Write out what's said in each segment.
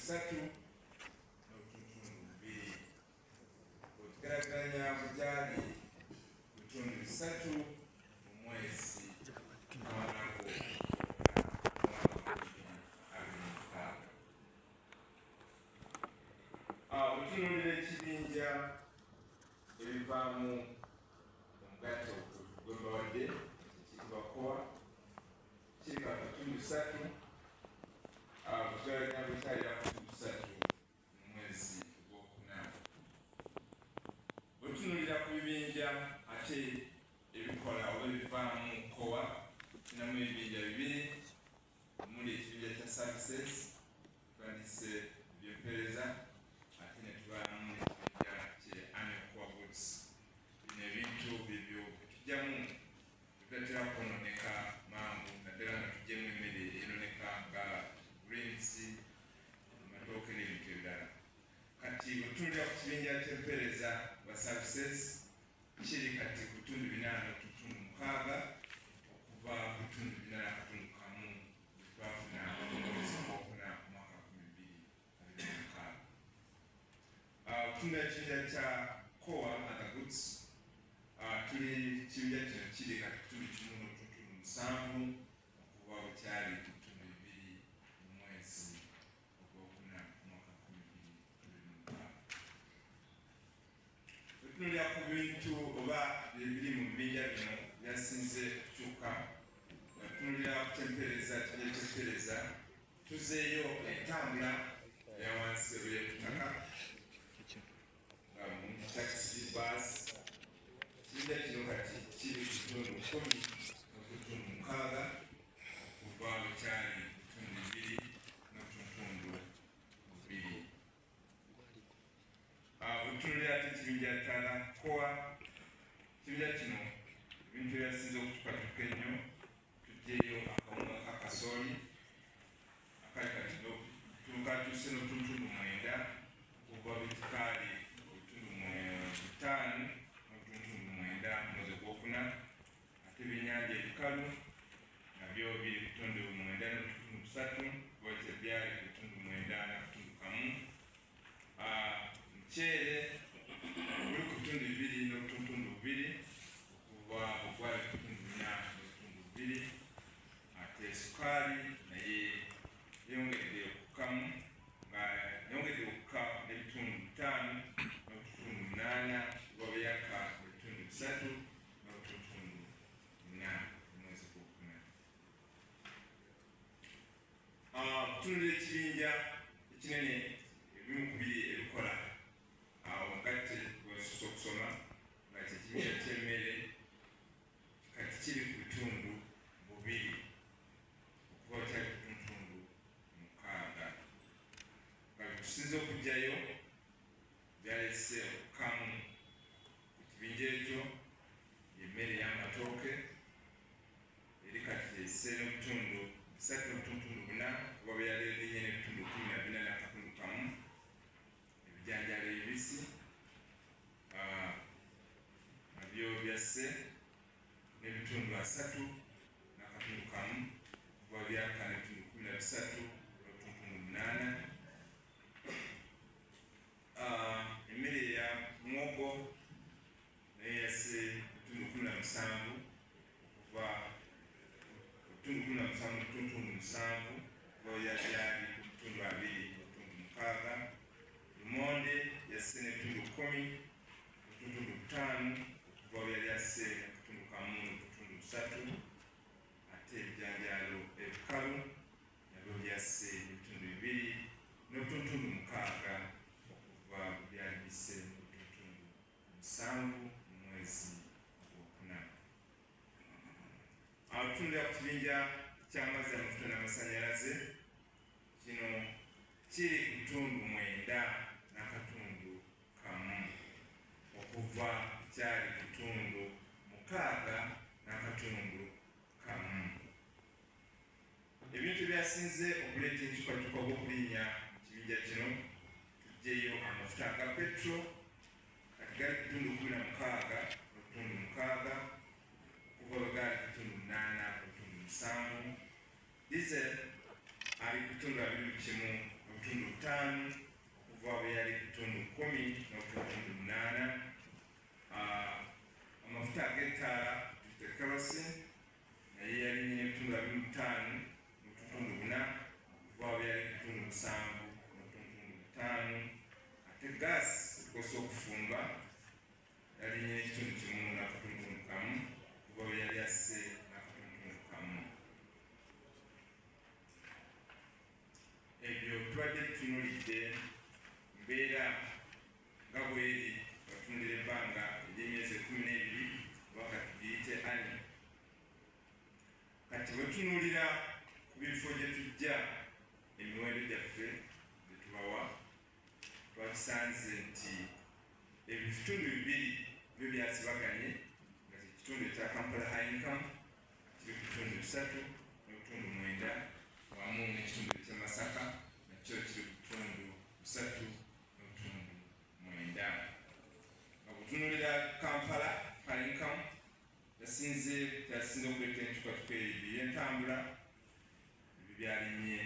bisatu n'obutundutundu bubiri, otugeraageranya ku gyali bitundu bisatu mu mwezi gwanako 2026. Otunuulira ekibinja ebivaamu omugatte gwe mbawadde ekiyitibwa core, kiri ka bitundu bisatu okugeraageranya bwe kyalira ku bitundu bisatu mu mwezi gwokuna. Bwe tutunuulira ku bibinja ate ebikola oba ebivaamu core, tulinamu ebibinja bibiri omuli ekibinja kya services, twandise ebyempeereza, ate ne tubaamu n'ekibinja kye annual core goods. Bino ebintu byebyo bitujjamu bitatera kwononeka mangu, naddala nga tuggyemu emmere eyononeka nga greens, amatooke n'ebintu ebirala. Kati bwe tutunulira ku kibinja ky'empeereza ba services, kiri kati ku bitundu 4.6 okuva ku bitundu 4.1 twafuna mu mwezi gwokuna omwaka 2026. Okutunula ekibinja kya core other goods, tuli kibinja kino kiri kati kitundu 1.7 okuva bwe kyali ku bitundu bibiri mu mwezi ogwokuna omwaka 2026. Tutunulira ku bintu oba ebiri mu bibinja bino byasinze okukyuka, tutunulira ku kyempeereza, kibinja kyempeereza, tuzeeyo entambula eya wansi oba ey'okutaka nga mu taxi, bus. Kibinja kino kati kiri ku kitundu 10.6 okuva bwe kyali bitundu 2.2. Otutunulira ate ekibinja ttaala core, ekibinja kino ebintu ebyasinze okutukatuka ennyo, tuggyeyo akawunga ka kasooli akali kati katuuse n'otuntundu mwenda okuva bwe kikaali ebitundu 5.9 mwezi ogwokuna. Ate ebyennyanja ebikalu nabyo biri bitundu 9.3 kuba byali ku bitundu 9.1. Muceere guli ku bitundu 2.2 okuva ogwali ku bitundu 4.2. Ate sukaali naye yongedde okukkamu, nga yongedde okukka n'ebitundu 5.8 kuba bwe yakka ebitundu 3.4 omwezi gwokuna. Tutunulira ekibinja ekinene, ebimu ku biri ebikola omugatte gwensoose okusoma, nga kyekibinja ky'emmere, kati kiri ku bitundu bubiri okuva kyali ku tuntundu mukaaga. Nga bitusinze okuggyayo byalese okukamu ku kibinja ekyo yemmere y'amatooke, eri kati esse n'ebitundu 3.4 kuba bwe yali erinye n'ebitundu 14.1. Ebijanjaalo ebibisi nabyo byasse n'ebitundu 30.1 kuba byakka n'ebitundu 13.8. Emmere ya muwogo naye yasse ebitundu 17 okuva ebitundu 17.7 kuba byali ku bitundu 2.6. Lumonde yasse n'ebitundu 10.5 okuva bwe yali asse n'akatundu 1.3. Ate ebijanjaalo ebikalu nabyo byasse ebitundu 2.6 okuva bwe byali bisse n'obutuntundu 7 mu mwezi ogwokuna. Awo tutunulira ku kibinja ky'amazzi, amafuta n'amasannyalaze, kino kiri ku bitundu 9.1 okuva kyali bitundu 6.1. Ebintu ebyasinze okuleeta enkyukakyuka obw'okulinnya mu kibinja kino, tuggyeyo amafuta aga petro, kati gali bitundu 16.6 okuva bwe gaali bitundu 8.7. Diesel ali ku bitundu 21.5. Amafuta ag'ettaala tufite kerosene naye yalinnye n'ebitundu 25.4 okuva awo yali bitundu 7.5. Ate gaasi ekosa okufumba yalinnye n'ekitundu 1.1 okuva bwe yali asse n'akatundutundu kamu. Ebyo tubadde tutunuulidde mbeera nga bweri batundira ebbanga ery'emyezi 12 oba katugiyite ani. Kati bwe tutunuulira ku bifo gye tujja emiwendo gyaffe gye tubawa, twakisanze nti ebitundu bibiri byo byasibaganye, nga kyekitundu ekya Kampala High Income kiri ku bitundu 3.9, wamu n'ekitundu ekya Masaka nakyo kiri ku bitundu 3.9. Nga bwetunuulira Kampala High Income, yasinze okuleeta enkyukakyuka ebyentambula ebyo byalinnye,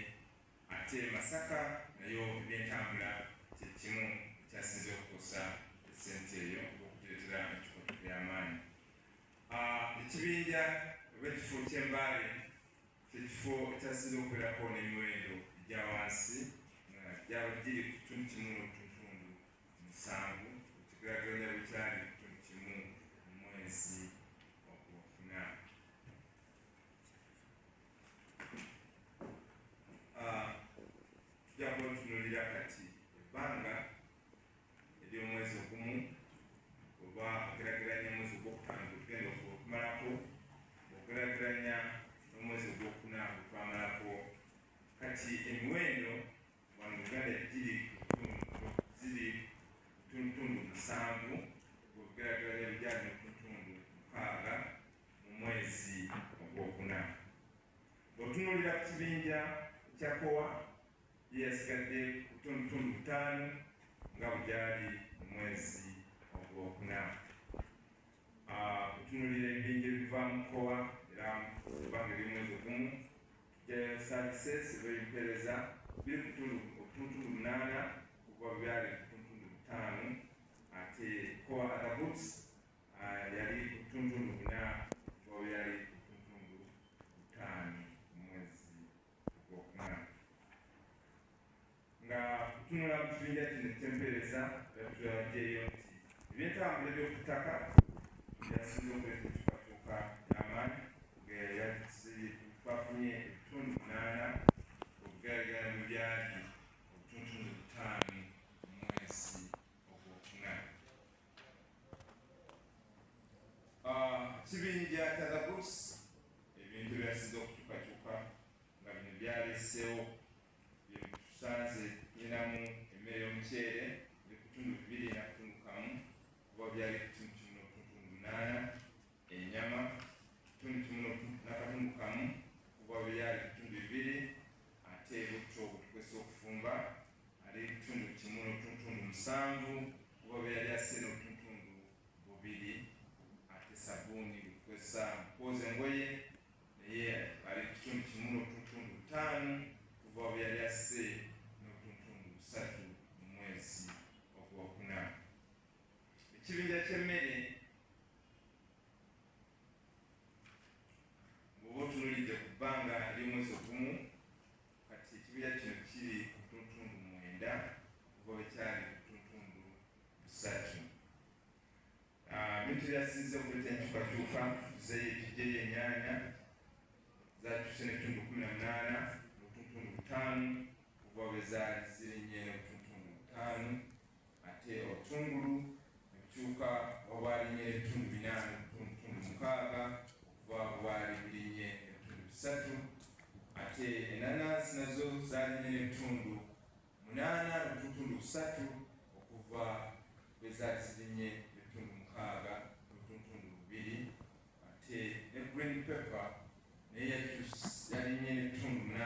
ate Masaka nayo ebyentambula kyekimu ekyasinze okukosa essente eyo okugireetera enkyukakyuka y'amaanyi. Ekibinja oba ekifo ky'Embaale kyekifo ekyasinze okubeerako n'emiwendo egya wansi, nga gyaba giri ku kitundu 1.7 ekigeraageranya bwe kyali ku kitundu 1 mu mwezi ogwokuna. Tujja kuba tutunuulira kati ebbanga ery'omwezi ogumu oba ogeraageranya omwezi ogwokutaano gwe tugenda okumalako, ogeraageranya n'omwezi ogwokuna gwe twamalako. Kati emiwendo wano mu Uganda ziri 7.7 bw'ogeraageranya bijyanye ne 6.6 mu mwezi ogwokuna. Bw'otunuulira ku kibinja kya kowa, ye yasigadde ku 5.5 nga bwe gyali mu mwezi ogwokuna. Otunuulira ebibinja ebiva mu kowa era ebbanga ery'omwezi ogumu, services oba ebimpeereza biri ku 8.8 kuva bwe byali ku 5.5, ate kowa other goods yali ku 4.5 kuva bwe yali ku 5.5 mu mwezi ogwokuna. Nga kutunula mu kibinja kino ekyempeereza, tulabyeyo nti ebyentambula eby'oku ttaka byasinze okuleeta enkyukakyuka y'amaanyi, twafunye 8.8 okugeraageranya bwe byali 5.5 mu mwezi ogwokuna. Kibinja kya the goods, ebintu ebyasinze okukyukakyuka nga bino byaleeseewo byetusanze tulinamu emmere y'omuceere eri ku bitundu 2.1 kuba byali ku kitundu 1.8, ennyama kitundu 1.1 kuba byali ku bitundu 2, ate butto bwetukozesa okufumba ali kitundu 1.7 kuba byali ase n'obutundutundu 2, ate sabbuuni bwetukozesa mu kwoza engoye naye ali ku kitundu 1.5 kuva bwe yali asse n'obutundutundu 3 mu mwezi ogwokuna. Ekibinja ky'emmere, bw'oba otunuulidde ku bbanga ery'omwezi ogumu, kati ekibinja kino kiri ku 9.5 kuva bwe kyali ku 3.5. Ebintu byasinze okuleeta enkyukakyuka tuzeeyo ekijjeyo, ennyaanya zakyuse n'ebitundu 18.5 kuva bwe zaali zirinnye n'obutundutundu 5, ate obutungulu nebukyuka obwalinnye ebitundu 4.6 okuva bwali bulinnye ebitundu 3, ate enanansi nazo zaalinnye n'ebitundu 8.3 okuva bwe zaali zirinnye ebitundu 6.2, ate ne green pepper naye yalinnye n'ebitundu 8.6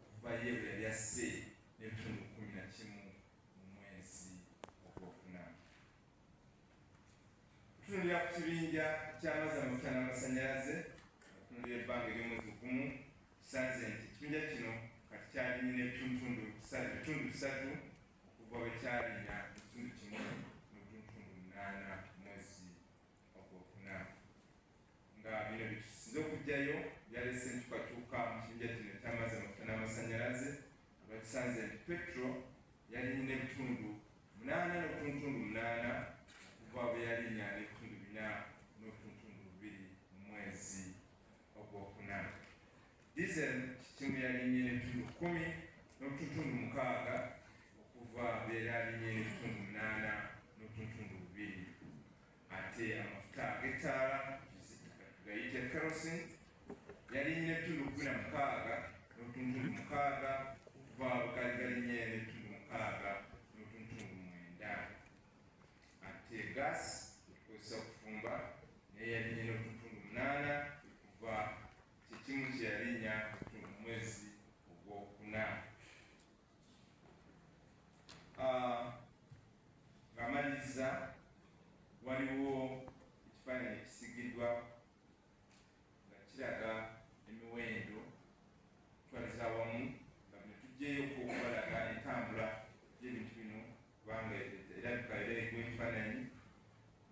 okuva ye bwe yali asse n'ebitundu 11 mu mwezi ogwokuna. Tutunulira ku kibinja ky'amazzi, amafuta n'amasannyalaze, tutunulira ebbanga ery'omwezi ogumu, tusanze nti ekibinja kino kati kyalinnye n'ebitundu 3 okuva bwe kyalinya ekitundu 1.8 mwezi. kkumi n'obutuntundu mukaaga okuva beera alinnye n'ebitundu munaana n'obutuntundu bubiri. Ate amafuta ag'ettaala, gayite kerosene, yalinnye ebitundu 16 n'obutuntundu mukaaga okuva bwe gaali galinnye n'ebitundu mukaaga n'obutuntundu mwenda. Ate gas etukozesa okufumba naye yalinnye n'obutuntundu munaana okuva kyekimu kye yalinnya mu mwezi ogwokuna. Ng'amaliriza, waliwo ekifaananyi ekisigiddwa nga kiraga emiwendo okutwaliza awamu, nga bino tuggyeeyoko okubalaga entambula y'ebintu bino, kubanga erabika era egwa ebifaananyi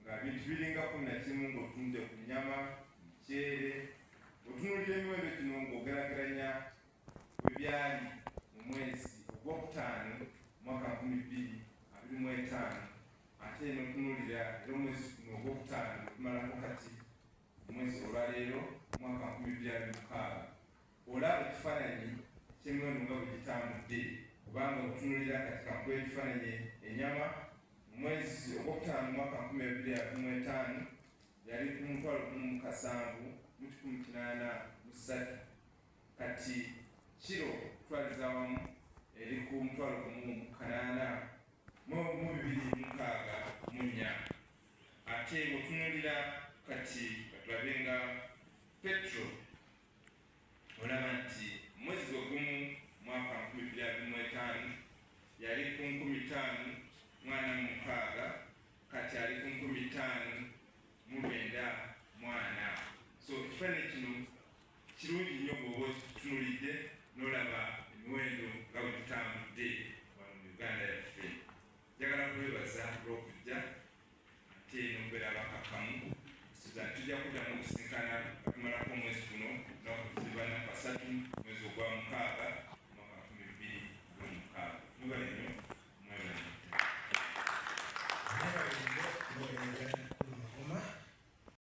nga bintu biringa 11 ng'otunudde ku nnyama, muceere. Otunuulira emiwendo gino ng'ogeraageranya bwe byali mu mwezi ogwokutaano mwaka 2025, ate n'otunuulira era omwezi guno ogwokutaano gwe tumalako kati, omwezi olwaleero, mwaka 2026, olaba ekifaananyi ky'emiwendo nga bwe gitambudde. Kubanga otunuulira kati, kankuwa ekifaananyi, ennyama mu mwezi ogwokutaano mwaka 2025 yali ku 17,803. Kati kiro kutwaliza awamu eri ku 182264. Ate bw'otunuulira kati, katulabe nga petrol, olaba nti mwezi gwe gumu mwaka 2025 yali ku 5406, kati ali ku 5994. So ekifaananyi kino kirungi nnyo bw'oba okitunulidde n'olaba emiwendo nga bwe gitambudde wano mu Uganda yaffe. Njagala kwebaza olw'okujja ate n'okubeera abakakkamu.